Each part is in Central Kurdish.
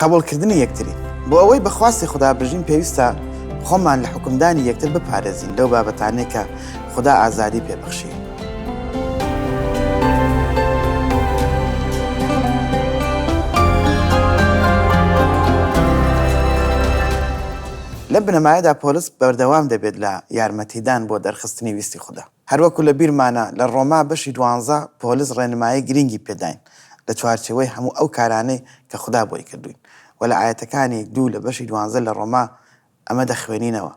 قبوڵکردنی یەکتری. بۆ ئەوەی بە خواستی خودا بژین پێویستە خۆمان لە حوکمدانی یەکتر بپارێزین لەو بابەتانەی کە خودا ئازادی پێ بەخشیوین. لەم بنەمایەدا پۆلس بەردەوام دەبێت لە یارمەتیدان بۆ دەرخستنی ویستی خودا. هەروەکو لە بیرمانە لە ڕۆما بەشی دوانزە پۆلس ڕێنمایی گرینگی پێداین لە چوارچێوەی هەموو ئەو کارانەی کە خودا بۆی کردووین و لە ئایەتەکانی دوو لە بەشی دوانزە لە ڕۆما ئەمە دەخوێنینەوە،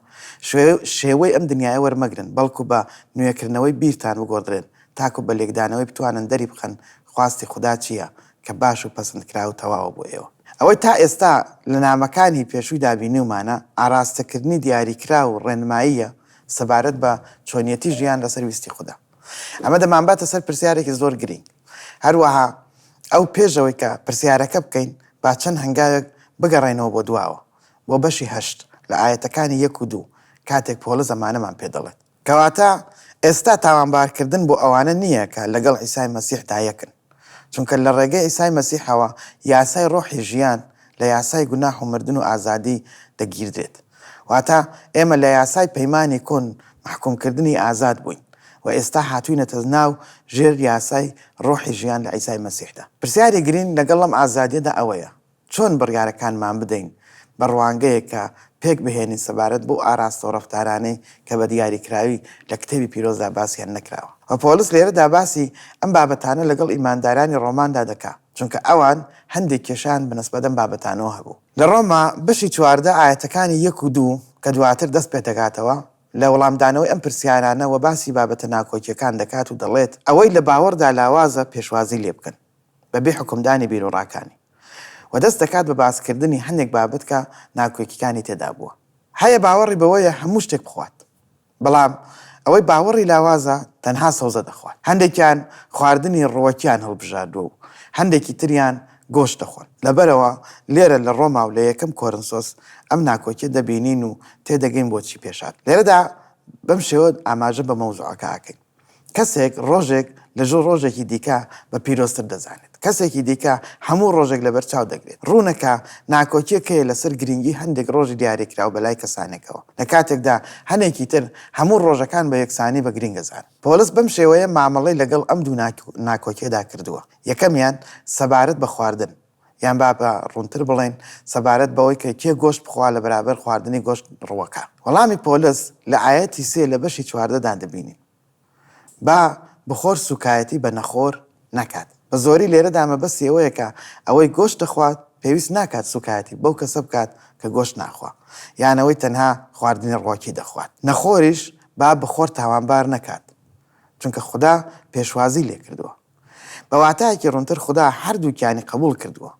شێوەی ئەم دنیایە وەرمەگرن، بەڵکو بە نوێکردنەوەی بیرتان بگۆڕدرێن، تاکو بە لێکدانەوەی بتوانن دەریبخەن خواستی خودا چییە کە باش و پەسندکراو و تەواوە بۆ ئێوە. ئەوەی تا ئێستا لە نامەکانی پێشوویدا بینیومانە، ئاراستەکردنی دیاریکراو و ڕێنماییە سەبارەت بە چۆنیەتی ژیان لەسەر ویستی خودا. ئەمە دەمانباتە سەر پرسیارێکی زۆر گرینگ. هەروەها ئەو پێش ئەوەی کە پرسیارەکە بکەین، با چەند هەنگاوێک بگەڕێینەوە بۆ دواوە، بۆ بەشی هەشت، لە ئایەتەکانی یەک و دوو، کاتێک پۆڵس ئەمانەمان پێ دەڵێت. کەواتە ئێستا تاوانبارکردن بۆ ئەوانە نییە کە لەگەڵ عیسای مەسیحدا یەکن. چونکە لە ڕێگەی عیسای مەسیحەوە یاسای ڕۆحی ژیان لە یاسای گوناح و مردن و ئازادی دەگیردرێت. واتە ئێمە لە یاسای پەیمانی کۆن مەحکومکردنی ئازاد بووین و ئێستا هاتووینەتە ناو ژێر یاسای ڕۆحی ژیان لە عیسای مەسیحدا. پرسیاری گرینگ لەگەڵ ئەم ئازادیەدا ئەوەیە، چۆن بڕیارەکانمان بدەین بە ڕوانگەیەک کە پێک بهێنین سەبارەت بەو ئاراستە و ڕەفتارانەی کە بە دیاریکراوی لە کتێبی پیرۆزدا باسیان نەکراوە. و پۆڵس لێرەدا باسی ئەم بابەتانە لەگەڵ ئیماندارانی ڕۆماندا دەکا، چونکە ئەوان هەندێک کێشەیان بە نسبەت ئەم بابەتانەوە هەبوو. لە ڕۆما بەشی 14 ئایەتەکانی یەک و دوو کە دواتر دەست پێدەکاتەوە لە وەڵامدانەوەی ئەم پرسیارانە وە باسی بابەتە ناکۆکیەکان دەکات و دەڵێت ئەوەی لە باوەڕدا لاوازە پێشوازی لێ بکەن بەبێ حوکمدانی بیروڕاکانی و دەست دەکات بە باسکردنی هەندێک بابەت کە ناکۆکیکانی تێدا بووە. هەیە باوەڕی بەوەیە هەموو شتێک بخوات، بەڵام ئەوەی باوەڕی لاوازە تەنها سەوزە دەخوات. هەندێکیان خواردنی ڕووەکیان هەڵبژاردووە و هەندێکی تریان گۆشت دەخۆن. لەبەرئەوە لێرە لە ڕۆما و لە یەکەم کۆرنسۆس ئەم ناکۆکیە دەبینین و تێدەگەین بۆچی پێش هات. لێرەدا بەم شێوە ئاماژە بە مەوزوعەکە ئەکەین. کەسێک ڕۆژێک لە ژوو ڕۆژێکی دیکە بە پیرۆزتر دەزانێت، کەسێکی دیکە هەموو ڕۆژێک لەبەر چاو دەگرێت. ڕوونە کە ناکۆکییەک هەیە لەسەر گرینگی هەندێک ڕۆژی دیاریکراو بەلای کەسانێکەوە، لە کاتێکدا هەنێکی تر هەموو ڕۆژەکان بە یەکسانی بە گرینگ ئەزانن. پۆڵس بەم شێوەیە مامەڵەی لەگەڵ ئەم دوو ناکۆکییەدا کردووە، یەکەمیان سەبارەت بە خواردن، یان با بە ڕوونتر بڵێین سەبارەت بەوەی کە کێ گۆشت بخوا لە بەرابەر خواردنی گۆشت ڕووەکە. وەڵامی پۆلس لە ئایەتی سێ لە بەشی 14 دا دەبینین. با بخۆر سووکایەتی بە نەخۆر نەکات. بە زۆری لێرەدا مەبەستی ئەوەیە کە ئەوەی گۆشت دەخوات پێویست ناکات سووکایەتی بەو کەسە بکات کە گۆشت ناخوا یان ئەوەی تەنها خواردنی ڕووەکی دەخوات. نەخۆریش با بخۆر تاوانبار نەکات چونکە خودا پێشوازی لێکردووە. بە واتایەکی ڕوونتر خودا هەردووکیانی قبوڵ کردووە،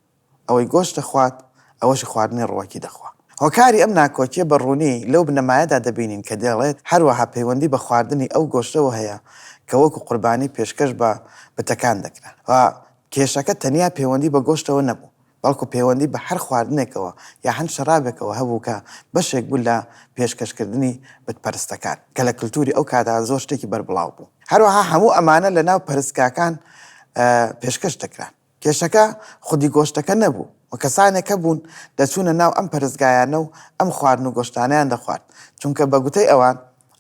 ئەوەی گۆشت دەخوات، ئەوەشی خواردنی ڕووەکی دەخوا. هۆکاری ئەم ناکۆکییە بە ڕوونی لەو بنەمایەدا دەبینین کە دەڵێت هەروەها پەیوەندی بە خواردنی ئەو گۆشتەوە هەیە کە وەکو قوربانی پێشکەش بە بتەکان دەکرا و کێشەکە تەنیا پەیوەندی بە گۆشتەوە نەبوو بەڵکو پەیوەندی بە هەر خواردنێکەوە یا هەند شەرابێکەوە هەبوو کە بەشێک بوو لە پێشکەشکردنی بتپەرستەکان کە لە کلتوری ئەو کاتە زۆر شتێکی بەربڵاو بوو. هەروەها هەموو ئەمانە لە ناو پەرستگاکان پێشکەش دەکران. کێشەکە خودی گۆشتەکە نەبوو و کەسانێک هەبوون دەچوونە ناو ئەم پەرستگایانە و ئەم خواردن و گۆشتانەیان دەخوارد چونکە بە گوتەی ئەوان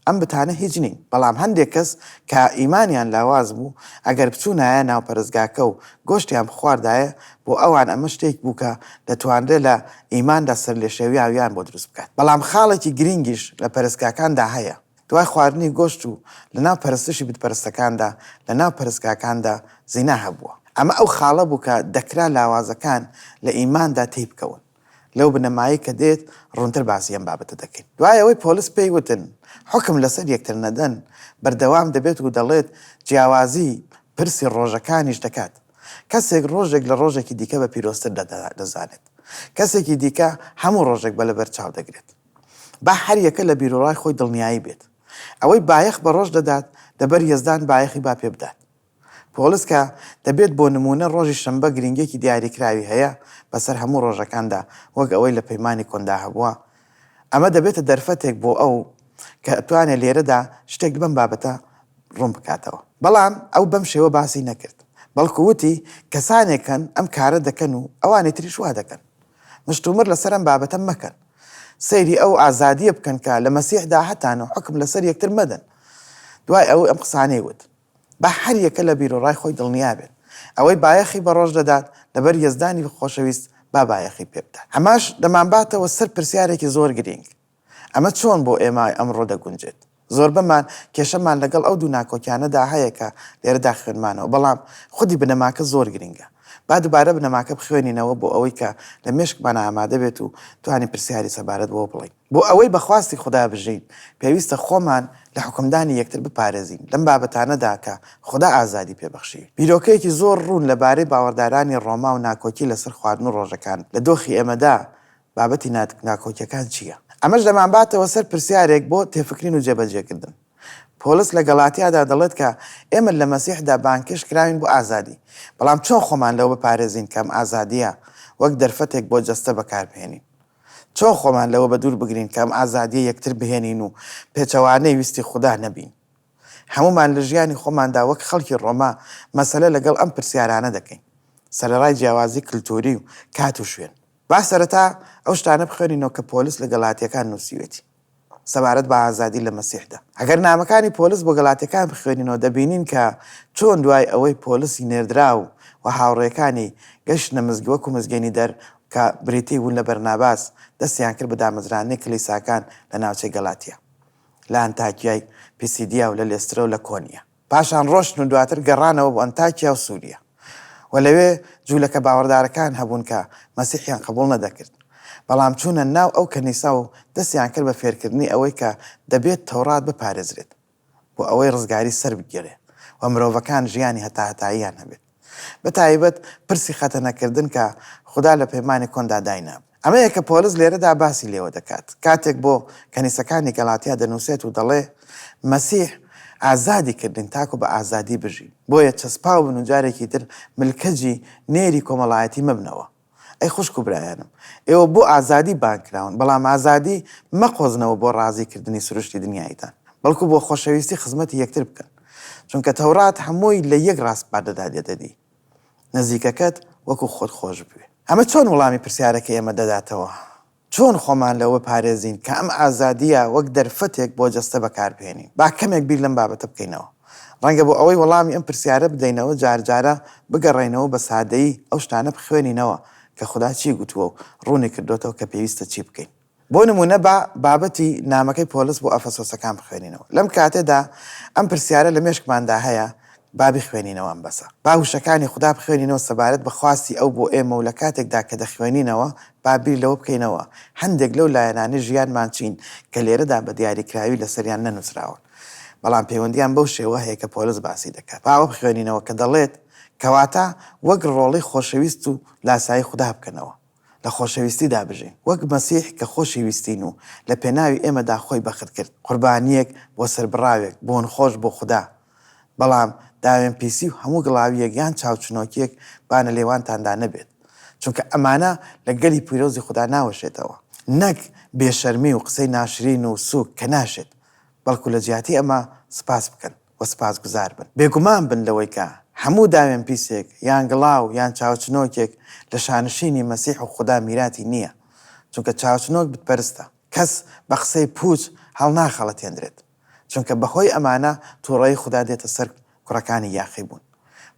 ئەم بتانە هیچ نین، بەڵام هەندێک کەس کە ئیمانیان لاواز بوو، ئەگەر بچوونایە ناو پەرستگاکە و گۆشتیان بخواردایە، بۆ ئەوان ئەمە شتێک بوو کە دەتوانرێت لە ئیماندا سەرلێشێویاویان بۆ دروست بکات. بەڵام خاڵێکی گرینگیش لە پەرستگاکاندا هەیە، دوای خواردنی گۆشت و لەناو پەرستشی بتپەرستەکاندا، لەناو پەرستگاکاندا زینا هەبووە. ئەمە ئەو خاڵە بوو کە دەکرا لاوازەکان لە ئیماندا تێی بکەون. لەو بنەمایەی کە دێت ڕوونتر باسی ئەم بابەتە دەکەین. دوای ئەوەی پۆلس پێی وتن حوکم لەسەر یەکتر نەدەن، بەردەوام دەبێت و دەڵێت جیاوازی پرسی ڕۆژەکانیش دەکات. کەسێک ڕۆژێک لە ڕۆژێکی دیکە بە پیرۆزتر دەزانێت. کەسێکی دیکە هەموو ڕۆژێک بە لەبەرچاو دەگرێت. با هەر یەکە لە بیروڕای خۆی دڵنیایی بێت. ئەوەی بایەخ بە ڕۆژ دەدات، لەبەر یەزدان بایەخی با پێ بدات. پۆڵس کە دەبێت بۆ نموونە ڕۆژی شەمبە گرینگیەکی دیاریکراوی هەیە بەسەر هەموو ڕۆژەکاندا وەک ئەوەی لە پەیمانی کۆندا هەبووە، ئەمە دەبێتە دەرفەتێک بۆ ئەو کە توانێت لێرەدا شتێک بەم بابەتە ڕوون بکاتەوە. بەڵام ئەو بەم شێوە باسی نەکرد، بەڵکو وتی کەسانێک هەن ئەم کارە دەکەن و ئەوانی تریش وا دەکەن. مشتومڕ لەسەر ئەم بابەتە مەکەن. سەیری ئەو ئازادییە بکەن کە لە مەسیحدا هەتانە و حوکم لەسەر یەکتر مەدەن. دوای ئەوەی ئەم قسانەی وت. با هەر یەکە لە بیروڕای خۆی دڵنیا بێت. ئەوەی بایەخی بە ڕۆژ دەدات، لەبەر یەزدانی خۆشەویست با بایەخی پێ بدات. ئەمەش دەمانباتەوە سەر پرسیارێکی زۆر گرینگ. ئەمە چۆن بۆ ئێمای ئەمڕۆ دەگونجێت؟ زۆربەمان کێشەمان لەگەڵ ئەو دوو ناکۆکیانەدا هەیە کە لێرەدا خوێندمانەوە، بەڵام خودی بنەماکە زۆر گرینگە. با دووبارە بنەماکە بخوێنینەوە بۆ ئەوەی کە لە مێشکمان ئامادە بێت و توانین پرسیاری سەبارەت بەوە بڵێین. بۆ ئەوەی بە خواستی خودا بژین، پێویستە خۆمان لە حوکمدانی یەکتر بپارێزین لەم بابەتانەدا کە خودا ئازادی پێ بەخشیوین. بیرۆکەیەکی زۆر ڕوون لەبارەی باوەڕدارانی ڕۆما و ناکۆکی لەسەر خواردن و ڕۆژەکان لە دۆخی ئێمەدا بابەتی ناکۆکیەکان چییە؟ ئەمەش دەمانباتەوە سەر پرسیارێک بۆ تێفکرین و جێبەجێکردن. پۆڵس لە گەڵاتیادا دەڵێت کە ئێمە لە مەسیحدا بانگهێشت کراوین بۆ ئازادی، بەڵام چۆن خۆمان لەوە بپارێزین کە ئەم ئازادییە وەک دەرفەتێک بۆ جەستە بەکاربهێنین؟ چۆن خۆمان لەوە بەدوور بگرین کە ئەم ئازادییە یەکتر بهێنین و پێچەوانەی ویستی خودا نەبین؟ هەموومان لە ژیانی خۆماندا وەک خەڵکی ڕۆما مەسەلە لەگەڵ ئەم پرسیارانە دەکەین، سەرەڕای جیاوازی کلتووری و کات و شوێن. با سەرەتا ئەو شتانە بخوێنینەوە کە پۆلس لە گەلاتییەکان نووسیوێتی سەبارەت بە ئازادی لە مەسیحدا. ئەگەر نامەکانی پۆلس بۆ گەلاتییەکان بخوێنینەوە دەبینین کە چۆن دوای ئەوەی پۆلسی نێردراو و هاوڕێکانی گەشتنە مزگ وەکو مزگێنیدەر کە بریتی بوون لە بەرناباس دەستیان کرد بە دامەزراندنی کلیساکان لە ناوچەی گەلاتیا لە ئەنتاکیای پیسیدیا و لە لێسترە و لە کۆنیا. پاشان ڕۆشتن و دواتر گەڕانەوە بۆ ئەنتاکیا و سوریا و لەوێ جوولەکە باوەڕدارەکان هەبوون کە مەسیحیان قبوڵ نەدەکرد، بەڵام چوونە ناو ئەو کەنیسا و دەستیان کرد بە فێرکردنی ئەوەی کە دەبێت تەوڕات بپارێزرێت بۆ ئەوەی ڕزگاری سەربگیرێ و مرۆڤەکان ژیانی هەتاهەتاییان هەبێت. بە تایبەت پرسی خەتەنەکردن کە خودا لە پەیمانی کۆندا داینابوو. ئەمەیە کە پۆلس لێرەدا باسی لێوە دەکات کاتێک بۆ کەنیسەکانی گەڵاتیا دەنووسێت و دەڵێ، مەسیح ئازادی کردین تاکو بە ئازادی بژین. بۆیە چەسپاو بن و جارێکی تر ملکەجی نێری کۆمەڵایەتی مەبنەوە. ئەی خوشک و برایانم، ئێوە بۆ ئازادی بانگ کراون، بەڵام ئازادی مەقۆزنەوە بۆ ڕازی کردنی سروشتی دنیاییتان، بەڵکو بۆ خۆشەویستی خزمەتی یەکتر بکەن. چونکە تەورات هەمووی لە یەک ڕاسپاردەدا دێتە دی، نزیکەکەت وەکو خۆت خۆش بوێ. ئەمە چۆن وەڵامی پرسیارەکەی ئێمە دەداتەوە؟ چۆن خۆمان لەوە بپارێزین کە ئەم ئازادییە وەک دەرفەتێک بۆ جەستە بەکاربهێنین؟ با کەمێک بیر لەم بابەتە بکەینەوە. ڕەنگە بۆ ئەوەی وەڵامی ئەم پرسیارە بدەینەوە جارجارە بگەڕێینەوە و بە سادەیی ئەو شتانە بخوێنینەوە کە خودا چی گوتووە و ڕوونی کردۆتەوە کە پێویستە چی بکەین. بۆ نموونە با بابەتی نامەکەی پۆلس بۆ ئەفەسۆسەکان بخوێنینەوە. لەم کاتەدا ئەم پرسیارە لە مێشکماندا هەیە، با بیخوێنینەوە ئەم بەسە. با وشەکانی خودا بخوێنینەوە سەبارەت بە خواستی ئەو بۆ ئێمە و لە کاتێکدا کە دەخوێنینەوە با بیر لەوە بکەینەوە هەندێک لەو لایەنانەی ژیانمان چین کە لێرەدا بە دیاریکراوی لەسەریان نەنووسراون بەڵام پەیوەندییان بەو شێوە هەیە کە پۆلس باسی دەکات. با ئەوە بخوێنینەوە کە دەڵێت، کەواتە وەک ڕۆڵەی خۆشەویست و لاسایی خودا بکەنەوە. لە خۆشەویستیدا بژین، وەک مەسیح کە خۆشی ویستین و لە پێناوی ئێمەدا خۆی بەخت کرد، قوربانییەک بۆ سەربڕاوێک، بۆنخۆش بۆ خودا. بەڵام داوێنپیسی و هەموو گڵاوییەک یان چاوچنۆکییەک با لە لێوانتاندا نەبێت، چونکە ئەمانە لە گەلی پیرۆزی خودا ناوەشێتەوە. نەک بێشەرمی و قسەی ناشرین و سووک کە ناشێت، بەڵکو لە جیاتی ئەمە سپاس بکەن و سپاسگوزار بن. بێگومان بن لەوەی کە هەموو داوێنپیسێک یان گڵاو یان چاوچنۆکێک لە شانشینی مەسیح و خودا میراتی نییە، چونکە چاوچنۆک بتپەرستە. کەس بە قسەی پووچ هەڵناخەڵەتێندرێت، چونکە بەهۆی ئەمانە تووڕەیی خودا دێتە سەر کوڕەکانی یاخی بوون.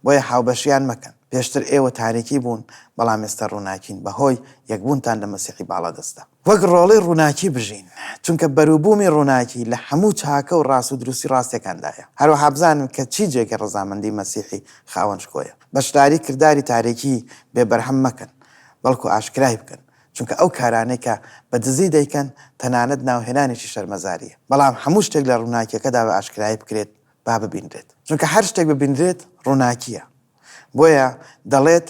بۆیە هاوبەشیان مەکەن. پێشتر ئێوە تاریکی بوون، بەڵام ئێستا ڕووناکین بەهۆی یەکبوونتان لە مەسیحی باڵادەستدا. وەک ڕۆڵەی ڕووناکی بژین، چونکە بەروبوومی ڕووناکی لە هەموو چاکە و ڕاستودروستی ڕاستییەکاندایە. هەروەها بزانن کە چی جێگەی ڕەزامەندی مەسیحی خاوەن شکۆیە. بەشداری کرداری تاریکی بێ بەرهەم مەکەن، بەڵکو ئاشکرای بکەن، چونکە ئەو کارانەی کە بە دزی دەیکەن، تەنانەت ناوهێنانیشی شەرمەزارییە. بەڵام هەموو شتێک لە ڕووناکییەکەدا بە ئاشکرایی بکرێت، با ببینرێت. چونکە هەر شتێک ببینرێت ڕووناکییە. بۆیە دەڵێت،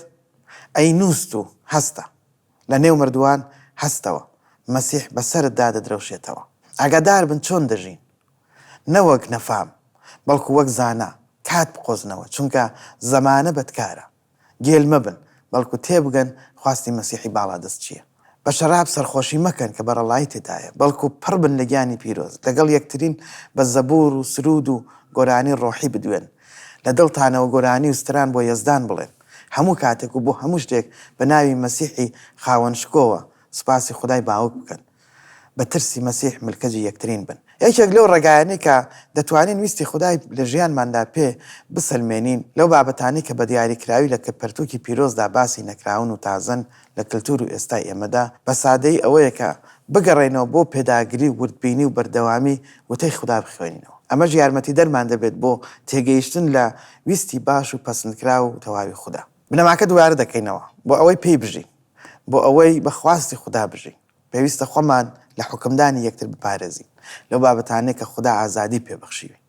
ئەی نووستوو، هەستە. لە نێو مردووان هەستەوە، مەسیح بەسەرتدا دەدرەوشێتەوە. ئاگادار بن چۆن دەژین، نەوەک نەفام، بەڵکو وەک زانا، کات بقۆزنەوە، چونکە زەمانە بەدکارە. گێل مەبن، بەڵکو تێبگەن خواستی مەسیحی باڵادەست چییە. بە شەراب سەرخۆشی مەکەن کە بەڕەڵایی تێدایە، بەڵکو پڕ بن لە گیانی پیرۆز، لەگەڵ یەکترین بە زەبوور و سروود و گۆرانی ڕۆحی بدوێن. لە دڵتانەوە گۆرانی و ستران بۆ یەزدان بڵێن. هەموو کاتێک و بۆ هەموو شتێک بە ناوی مەسیحی خاوەن شکۆوە سوپاسی خودای باوک بکەن. بە ترسی مەسیح ملکەجی یەکترین بن. یەکێک لەو ڕێگایانەی کە دەتوانین ویستی خودای لە ژیانماندا پێ بسەلمێنین، لەو بابەتانەی کە بە دیاریکراوی لە پەرتووکی پیرۆزدا باسی نەکراون و تازەن لە کلتور و ئێستای ئێمەدا، بە سادەیی ئەوەیە کە بگەڕێینەوە بۆ پێداگری و وردبینی و بەردەوامی وتەی خودا بخوێنینەوە. ئەمەش یارمەتیدەرمان دەبێت بۆ تێگەیشتن لە ویستی باش و پەسندکراو و تەواوی خودا. بنەماکە دووبارە دەکەینەوە بۆ ئەوەی پێی بژین، بۆ ئەوەی بە خواستی خودا بژین. پێویستە خۆمان لە حوکمدانی یەکتر بپارێزین لەو بابەتانەی کە خودا ئازادی پێ بەخشیوین.